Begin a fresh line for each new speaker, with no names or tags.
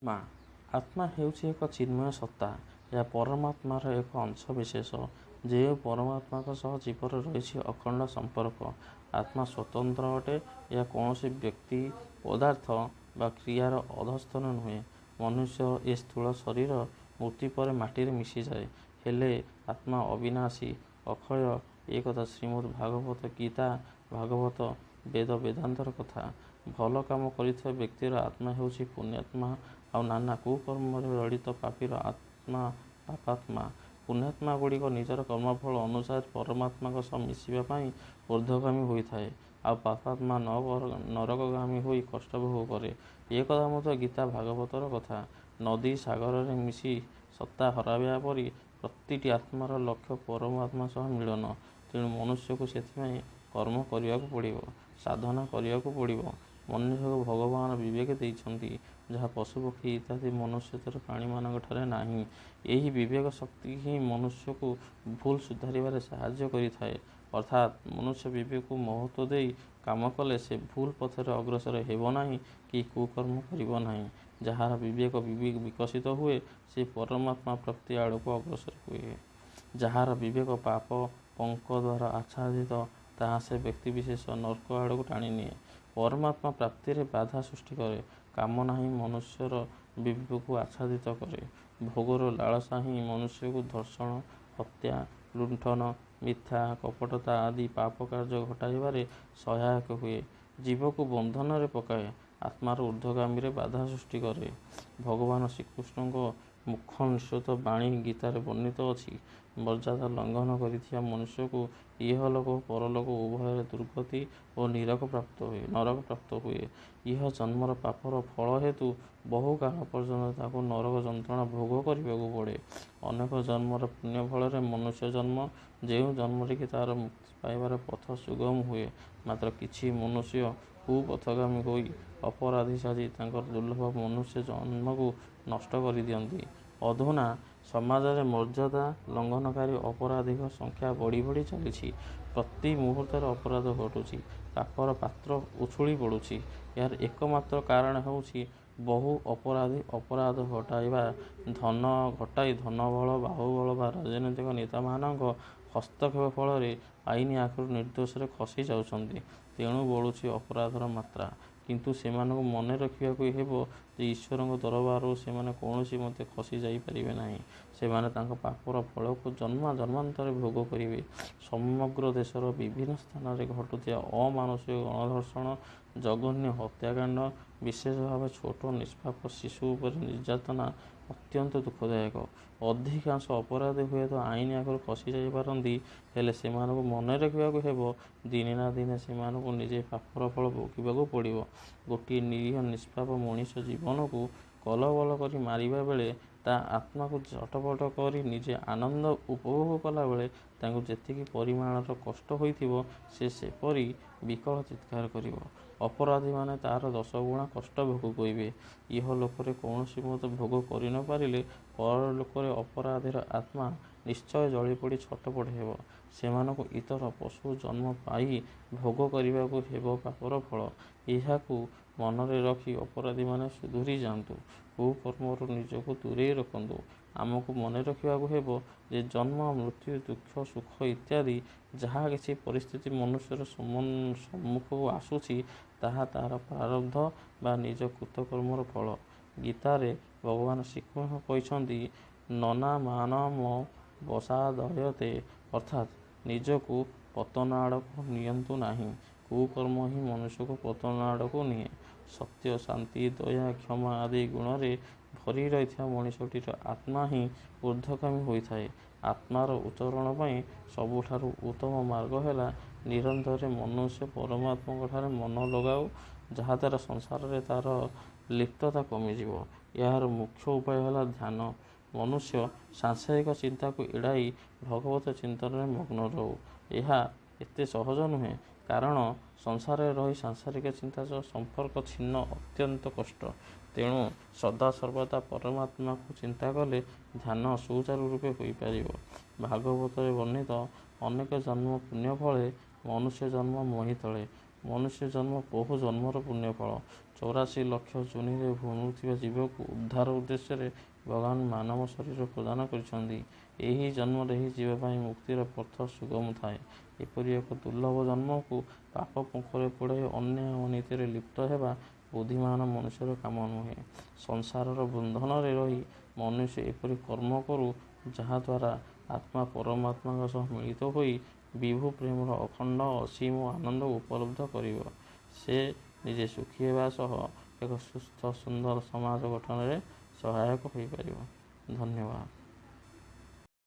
ଆତ୍ମା। ଆତ୍ମା ହେଉଛି ଏକ ଚିନ୍ମୟ ସତ୍ତା। ଏହା ପରମାତ୍ମାର ଏକ ଅଂଶବିଶେଷ, ଯେଉଁ ପରମାତ୍ମାଙ୍କ ସହ ଜୀବର ରହିଛି ଅଖଣ୍ଡ ସମ୍ପର୍କ। ଆତ୍ମା ସ୍ୱତନ୍ତ୍ର ଅଟେ। ଏହା କୌଣସି ବ୍ୟକ୍ତି, ପଦାର୍ଥ ବା କ୍ରିୟାର ଅଧସ୍ତନ ନୁହେଁ। ମନୁଷ୍ୟର ଏ ସ୍ଥୂଳ ଶରୀର ମୃତ୍ୟୁ ପରେ ମାଟିରେ ମିଶିଯାଏ, ହେଲେ ଆତ୍ମା ଅବିନାଶୀ, ଅକ୍ଷୟ। ଏକଥା ଶ୍ରୀମଦ୍ ଭାଗବତ ଗୀତା, ଭାଗବତ, ବେଦ ବେଦାନ୍ତର କଥା। ଭଲ କାମ କରିଥିବା ବ୍ୟକ୍ତିର ଆତ୍ମା ହେଉଛି ପୁଣ୍ୟାତ୍ମା, ଆଉ ନାନା କୁକର୍ମରେ ଜଡ଼ିତ ପାପୀର ଆତ୍ମା ପାପାତ୍ମା। ପୁଣ୍ୟାତ୍ମାଗୁଡ଼ିକ ନିଜର କର୍ମଫଳ ଅନୁସାରେ ପରମାତ୍ମାଙ୍କ ସହ ମିଶିବା ପାଇଁ ଊର୍ଦ୍ଧ୍ୱଗାମୀ ହୋଇଥାଏ, ଆଉ ପାପାତ୍ମା ନରକଗାମୀ ହୋଇ କଷ୍ଟ ଭୋଗ କରେ। ଏକଥା ମଧ୍ୟ ଗୀତା ଭାଗବତର କଥା। ନଦୀ ସାଗରରେ ମିଶି ସତ୍ତା ହରାଇବା ପରି ପ୍ରତିଟି ଆତ୍ମାର ଲକ୍ଷ୍ୟ ପରମାତ୍ମା ସହ ମିଳନ। ତେଣୁ ମନୁଷ୍ୟକୁ ସେଥିପାଇଁ କର୍ମ କରିବାକୁ ପଡ଼ିବ, ସାଧନା କରିବାକୁ ପଡ଼ିବ। ମନୁଷ୍ୟକୁ ଭଗବାନ ବିବେକ ଦେଇଛନ୍ତି, ଯାହା ପଶୁପକ୍ଷୀ ଇତ୍ୟାଦି ମନୁଷ୍ୟେତର ପ୍ରାଣୀମାନଙ୍କଠାରେ ନାହିଁ। ଏହି ବିବେକ ଶକ୍ତି ହିଁ ମନୁଷ୍ୟକୁ ଭୁଲ ସୁଧାରିବାରେ ସାହାଯ୍ୟ କରିଥାଏ। ଅର୍ଥାତ୍ ମନୁଷ୍ୟ ବିବେକକୁ ମହତ୍ତ୍ୱ ଦେଇ କାମ କଲେ ସେ ଭୁଲ ପଥରେ ଅଗ୍ରସର ହେବ ନାହିଁ କି କୁକର୍ମ କରିବ ନାହିଁ। ଯାହାର ବିବେକ ବିକଶିତ ହୁଏ, ସେ ପରମାତ୍ମା ପ୍ରାପ୍ତି ଆଡ଼କୁ ଅଗ୍ରସର ହୁଏ। ଯାହାର ବିବେକ ପାପ ପଙ୍କ ଦ୍ୱାରା ଆଚ୍ଛାଦିତ, ତାହା ସେ ବ୍ୟକ୍ତିବିଶେଷ ନର୍କ ଆଡ଼କୁ ଟାଣିନିଏ, ପରମାତ୍ମା ପ୍ରାପ୍ତିରେ ବାଧା ସୃଷ୍ଟି କରେ। କାମନା ହିଁ ମନୁଷ୍ୟର ବିବେକକୁ ଆଚ୍ଛାଦିତ କରେ। ଭୋଗର ଲାଳସା ହିଁ ମନୁଷ୍ୟକୁ ଧର୍ଷଣ, ହତ୍ୟା, ଲୁଣ୍ଠନ, ମିଥ୍ୟା, କପଟତା ଆଦି ପାପ କାର୍ଯ୍ୟ ଘଟାଇବାରେ ସହାୟକ ହୁଏ, ଜୀବକୁ ବନ୍ଧନରେ ପକାଏ, ଆତ୍ମାର ଊର୍ଦ୍ଧ୍ୱଗାମୀରେ ବାଧା ସୃଷ୍ଟି କରେ। ଭଗବାନ ଶ୍ରୀକୃଷ୍ଣଙ୍କ ମୁଖ ନିଃସୃତ ବାଣୀ ଗୀତାରେ ବର୍ଣ୍ଣିତ ଅଛି। ମର୍ଯ୍ୟାଦା ଲଙ୍ଘନ କରିଥିବା ମନୁଷ୍ୟକୁ ଇହଲୋକ ଓ ପରଲୋକ ଉଭୟରେ ଦୁର୍ଗତି ଓ ନରକ ପ୍ରାପ୍ତ ହୁଏ। ଇହ ଜନ୍ମର ପାପର ଫଳ ହେତୁ ବହୁକାଳ ପର୍ଯ୍ୟନ୍ତ ତାକୁ ନରକ ଯନ୍ତ୍ରଣା ଭୋଗ କରିବାକୁ ପଡ଼େ। ଅନେକ ଜନ୍ମର ପୁଣ୍ୟ ଫଳରେ ମନୁଷ୍ୟ ଜନ୍ମ, ଯେଉଁ ଜନ୍ମରେ କି ତାର ମୁକ୍ତି ପାଇବାର ପଥ ସୁଗମ ହୁଏ। ମାତ୍ର କିଛି ମନୁଷ୍ୟ କୁପଥଗାମୀ ହୋଇ ଅପରାଧୀ ସାଜି ତାଙ୍କର ଦୁର୍ଲଭ ମନୁଷ୍ୟ ଜନ୍ମକୁ ନଷ୍ଟ କରିଦିଅନ୍ତି। ଅଧୁନା ସମାଜରେ ମର୍ଯ୍ୟାଦା ଲଙ୍ଘନକାରୀ ଅପରାଧୀଙ୍କ ସଂଖ୍ୟା ବଢ଼ି ବଢ଼ି ଚାଲିଛି। ପ୍ରତି ମୁହୂର୍ତ୍ତରେ ଅପରାଧ ଘଟୁଛି, ପାପର ପାତ୍ର ଉଛୁଳି ପଡ଼ୁଛି। ଏହାର ଏକମାତ୍ର କାରଣ ହେଉଛି, ବହୁ ଅପରାଧୀ ଅପରାଧ ଘଟାଇ ଧନବଳ, ବାହୁବଳ ବା ରାଜନୈତିକ ନେତାମାନଙ୍କ ହସ୍ତକ୍ଷେପ ଫଳରେ ଆଇନ ଆଖିରୁ ନିର୍ଦ୍ଦୋଷରେ ଖସି ଯାଉଛନ୍ତି। ତେଣୁ ବଢ଼ୁଛି ଅପରାଧର ମାତ୍ରା। କିନ୍ତୁ ସେମାନଙ୍କୁ ମନେ ରଖିବାକୁ ହେବ ଯେ ଈଶ୍ୱରଙ୍କ ଦରବାରରୁ ସେମାନେ କୌଣସି ମତେ ଖସି ଯାଇପାରିବେ ନାହିଁ। ସେମାନେ ତାଙ୍କ ପାପର ଫଳକୁ ଜନ୍ମ ଜନ୍ମାନ୍ତରେ ଭୋଗ କରିବେ। ସମଗ୍ର ଦେଶର ବିଭିନ୍ନ ସ୍ଥାନରେ ଘଟୁଥିବା ଅମାନୁଷିକ ଗଣଧର୍ଷଣ, ଜଘନ୍ୟ ହତ୍ୟାକାଣ୍ଡ, ବିଶେଷ ଭାବେ ଛୋଟ ନିଷ୍ପାପ ଶିଶୁ ଉପରେ ନିର୍ଯାତନା ଅତ୍ୟନ୍ତ ଦୁଃଖଦାୟକ। ଅଧିକାଂଶ ଅପରାଧୀ ହୁଏତ ଆଇନ ଆଗରୁ ଖସି ଯାଇପାରନ୍ତି, ହେଲେ ସେମାନଙ୍କୁ ମନେ ରଖିବାକୁ ହେବ, ଦିନେ ନା ଦିନେ ସେମାନଙ୍କୁ ନିଜେ ପାପର ଫଳ ଭୋଗିବାକୁ ପଡ଼ିବ। ଗୋଟିଏ ନିରୀହ ନିଷ୍ପାପ ମଣିଷ ଜୀବନକୁ କଲବଲ କରି ମାରିବା ବେଳେ, ତା ଆତ୍ମାକୁ ଛଟପଟ କରି ନିଜେ ଆନନ୍ଦ ଉପଭୋଗ କଲାବେଳେ ତାଙ୍କୁ ଯେତିକି ପରିମାଣର କଷ୍ଟ ହୋଇଥିବ, ସେ ସେପରି ବିକଳ ଚିତ୍କାର କରିବ। ଅପରାଧୀମାନେ ତାର ଦଶଗୁଣା କଷ୍ଟ ଭୋଗ କରିବେ। ଇହଲୋକରେ କୌଣସି ମତେ ଭୋଗ କରିନପାରିଲେ ପରଲୋକରେ ଅପରାଧୀର ଆତ୍ମା ନିଶ୍ଚୟ ଜଳିପୋଡ଼ି ଛଟପଟ ହେବ। ସେମାନଙ୍କୁ ଇତର ପଶୁ ଜନ୍ମ ପାଇ ଭୋଗ କରିବାକୁ ହେବ ପାପର ଫଳ। ଏହାକୁ ମନରେ ରଖି ଅପରାଧୀମାନେ ସୁଧୁରି ଯାଆନ୍ତୁ, କୁକର୍ମରୁ ନିଜକୁ ଦୂରେଇ ରଖନ୍ତୁ। ଆମକୁ ମନେ ରଖିବାକୁ ହେବ ଯେ ଜନ୍ମ, ମୃତ୍ୟୁ, ଦୁଃଖ, ସୁଖ ଇତ୍ୟାଦି ଯାହା କିଛି ପରିସ୍ଥିତି ମନୁଷ୍ୟର ସମ୍ମୁଖକୁ ଆସୁଛି, ତାହା ତାର ପ୍ରାରବ୍ଧ ବା ନିଜ କୃତକର୍ମର ଫଳ। ଗୀତାରେ ଭଗବାନ ଶ୍ରୀକୃଷ୍ଣ କହିଛନ୍ତି, ନନାମାନମବସାଦୟତେ, ଅର୍ଥାତ୍ ନିଜକୁ ପତନ ଆଡ଼କୁ ନିଅନ୍ତୁ ନାହିଁ। କୁକର୍ମ ହିଁ ମନୁଷ୍ୟକୁ ପତନ ଆଡ଼କୁ ନିଏ। ସତ୍ୟ, ଶାନ୍ତି, ଦୟା, କ୍ଷମା ଆଦି ଗୁଣରେ ଭରି ରହିଥିବା ମଣିଷଟିର ଆତ୍ମା ହିଁ ଊର୍ଦ୍ଧ୍ୱଗାମୀ ହୋଇଥାଏ। ଆତ୍ମାର ଉତ୍ତରଣ ପାଇଁ ସବୁଠାରୁ ଉତ୍ତମ ମାର୍ଗ ହେଲା, ନିରନ୍ତର ମନୁଷ୍ୟ ପରମାତ୍ମାଙ୍କଠାରେ ମନ ଲଗାଉ, ଯାହାଦ୍ୱାରା ସଂସାରରେ ତାର ଲିପ୍ତତା କମିଯିବ। ଏହାର ମୁଖ୍ୟ ଉପାୟ ହେଲା ଧ୍ୟାନ। ମନୁଷ୍ୟ ସାଂସାରିକ ଚିନ୍ତାକୁ ଏଡ଼ାଇ ଭଗବତ ଚିନ୍ତନରେ ମଗ୍ନ ରହୁ। ଏହା ଏତେ ସହଜ ନୁହେଁ, କାରଣ ସଂସାରରେ ରହି ସାଂସାରିକ ଚିନ୍ତା ସହ ସମ୍ପର୍କ ଛିନ୍ନ ଅତ୍ୟନ୍ତ କଷ୍ଟ। ତେଣୁ ସଦାସର୍ବଦା ପରମାତ୍ମାକୁ ଚିନ୍ତା କଲେ ଧ୍ୟାନ ସୁଚାରୁ ରୂପେ ହୋଇପାରିବ। ଭାଗବତରେ ବର୍ଣ୍ଣିତ, ଅନେକ ଜନ୍ମ ପୁଣ୍ୟଫଳେ ମନୁଷ୍ୟ ଜନ୍ମ ମହୀତଳେ। ମନୁଷ୍ୟ ଜନ୍ମ ବହୁ ଜନ୍ମର ପୁଣ୍ୟଫଳ। 84 ଲକ୍ଷ ଯୋନିରେ ଭ୍ରମୁଥିବା ଜୀବକୁ ଉଦ୍ଧାର ଉଦ୍ଦେଶ୍ୟରେ ଭଗବାନ ମାନବ ଶରୀର ପ୍ରଦାନ କରିଛନ୍ତି। ଏହି ଜନ୍ମରେ ହିଁ ଜୀବ ପାଇଁ ମୁକ୍ତିର ପଥ ସୁଗମ ଥାଏ। ଏପରି ଏକ ଦୁର୍ଲଭ ଜନ୍ମକୁ ପାପ ପଙ୍କରେ ବୁଡ଼ାଇ ଅନ୍ୟାୟ ଅନୀତିରେ ଲିପ୍ତ ହେବା ବୁଦ୍ଧିମାନ ମନୁଷ୍ୟର କାମ ନୁହେଁ। ସଂସାରର ବନ୍ଧନରେ ରହି ମନୁଷ୍ୟ ଏପରି କର୍ମ କରୁ, ଯାହାଦ୍ୱାରା ଆତ୍ମା ପରମାତ୍ମାଙ୍କ ସହ ମିଳିତ ହୋଇ ବିଭୁ ପ୍ରେମର ଅଖଣ୍ଡ ଅସୀମ ଆନନ୍ଦ ଉପଲବ୍ଧ କରିବ। ସେ ନିଜେ ସୁଖୀ ହେବା ସହ ଏକ ସୁସ୍ଥ ସୁନ୍ଦର ସମାଜ ଗଠନରେ ସହାୟକ ହୋଇପାରିବ। ଧନ୍ୟବାଦ।